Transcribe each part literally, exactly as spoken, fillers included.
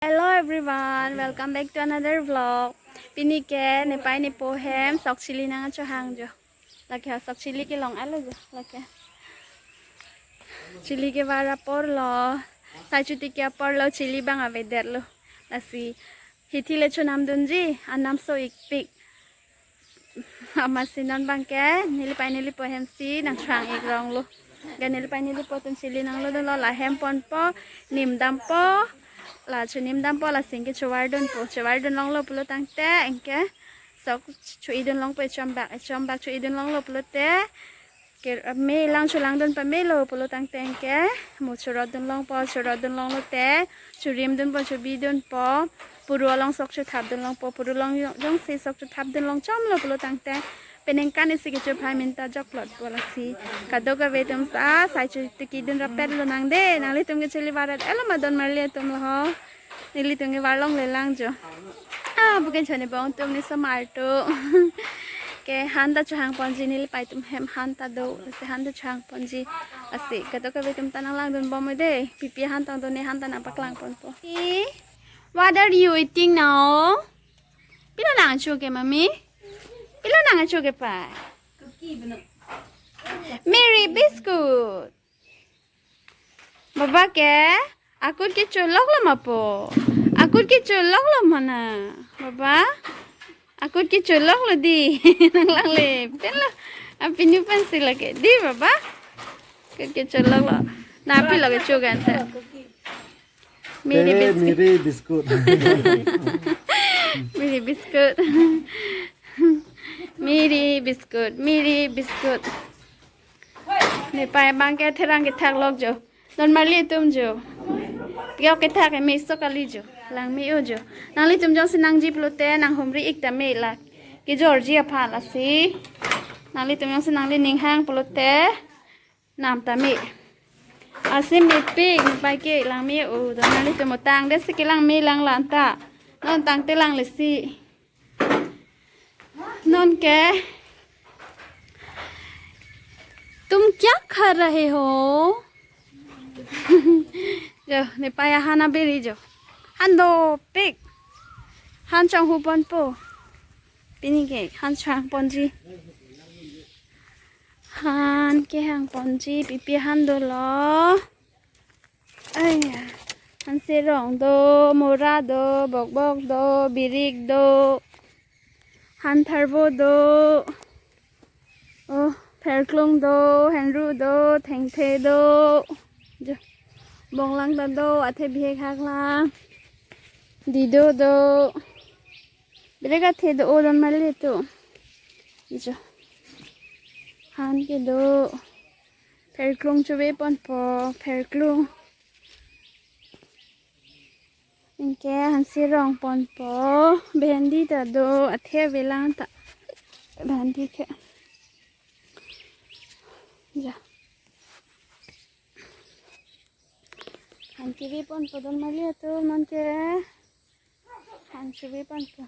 Hello everyone, welcome back to another vlog. Pini ke nepai nepo hem sok chili nangchohang jo. Lake sok chili kelong alo jo. Lake chili kevar apor lo. Sai chuti ke apor lo, chili bang avedet lo. Lasi hithi le chonam dunji, anam so-ikpik. Amatsi non bang ke nelipai nelipo hem si nangchohang-ik rong lo. Ke nelipai nelipo atum chili nanglo dolo, la hem ponpo, nim dampo, la chonim dampo, lasi anke chovar dunpo, chovar dun longlo pulo tangte anke sok cho-i dun longpo, chombak, chombak cho-i dun longlo pulote ke me lang cholang dun pamelo pulo tangte anke mo chorot dun longpo, chorot dun longlote chorim dunpo, chobi dunpo, puru along sok chothap dun longpo, puru along jongsi sok chothap dun long chomlo pulo tangte peningkan isi kecho phai minta joklotpo. Lasi kadokave atum sa sai chuti kedun rapet lonang de. Nanglitum ke chili varat elo ma don marli atum lo ho. Nelitum ke varlong lelang jo. Ah, bukan chone bong tum ni somar tu. Ke han ta chohang ponji, nelipai atum hem han ta do. Si han ta chohang ponji. Lasi kadokave atum ta nanglang dun bom de. Pipi han tong do ne han ta nangpaklang ponpo. Eh, what are you eating now? Pilo nangcho ke, mami? Pilo nangcho ke pa? Miri biscuit. Baba ke akut kecholok lo ma po. Akut kecholok lo ma na. Baba, akut kecholok lo di. Nanglang le. Pen lo. Apinu pen si lake. Di baba. Akut kecholok lo. Na pilo kecho kan ta. Miri Eh, biscuit. Miri biscuit. Miri biscuit. Miri biscuit. Miri biscuit. Nepai bang ke therang kethak lok jo. Don marli atum jo. Piyok kethak ke me so kali jo. Lang me-o jo. Nanglitum jongsi nangji pulote nanghumri-ik ta me la. Kejorji aphan lasi. Nanglitum jongsi nangli ning hang pulote nam ta me. Asim mepik, nepai ke lang me-o. Don nanglitum mo tang de si kelang me lang lan ta. Non tangte lang le si. Non ke, "तुम क्या खा रहे हो?" Jo, nepai ahan abiri jo. Han dopik. Han chonghu ponpo. Pini ke han chohang ponji. Han kehang ponji, pipi han dolo. Aya, han serong do, mora do, bokbok do, birik do, han tharvo do, oh, pherklung do, henru do, thengthe do, jo, bonglang ta do, athe bihek haklang, dido do, bereka the do, o don mali tu, jo, han ke do. Pherklung chove ponpo, pherklung. Anke han serong ponpo, bhendi ta do, athe avelang ta. Bhendi ke. Ja. Han chove ponpo don mali atum non ke. Han chove ponpo.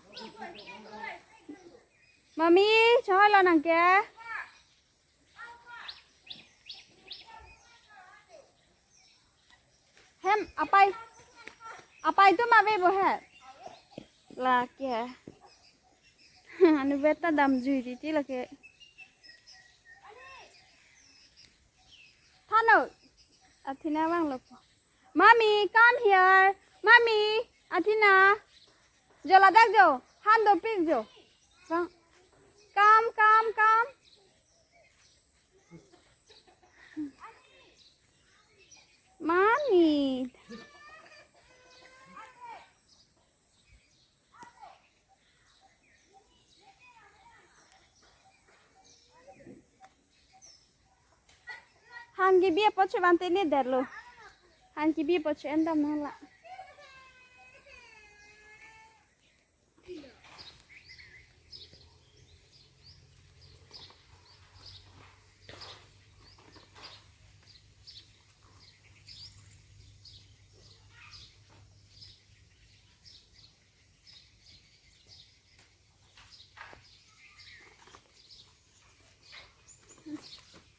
Mami, cholo nang ke. Hem, apai. Apai tu mave bo he. Lake. Anu beta damjui titi lake. Thano. Athena vanglo po. Mommy, come here. Mommy, Athena. Jo ladak jo. Han dopik jo. Vang. Come, come, come. Mommy. Han kebi apot chevante ne derlo. Han kebi apot che-en dam nang la.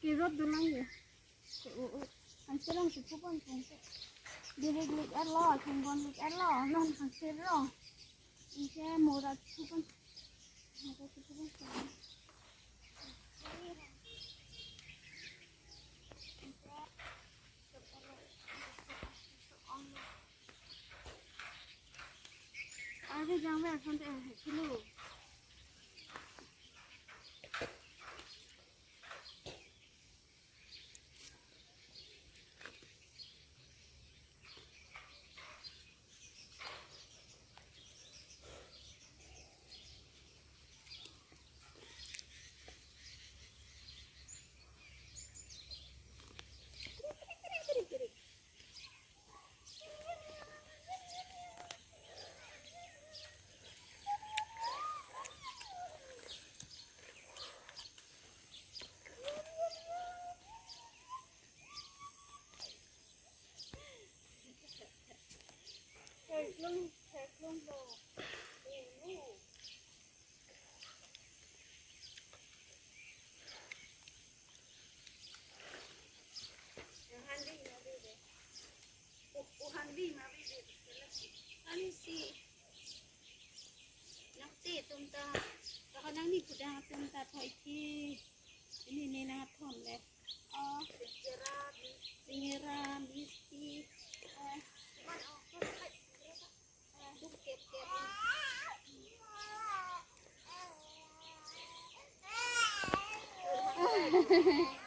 Kirot dolang ya. O, o. Ang sarang si pupon pon. Direk lik etlo, chungbon lik etlo, non hangsir lo. Anke mora thupan. Mora thupan. Arve jangve ason te hekilo. Ani si nangte atum ta, baka nangni pudang atum ta thoi ki, ini ne nangthom le. Oh, singera, mis-, singera, misti. Eh, man, oh, kok, kok, singera, kok. Eh, duk kep, kep, ya.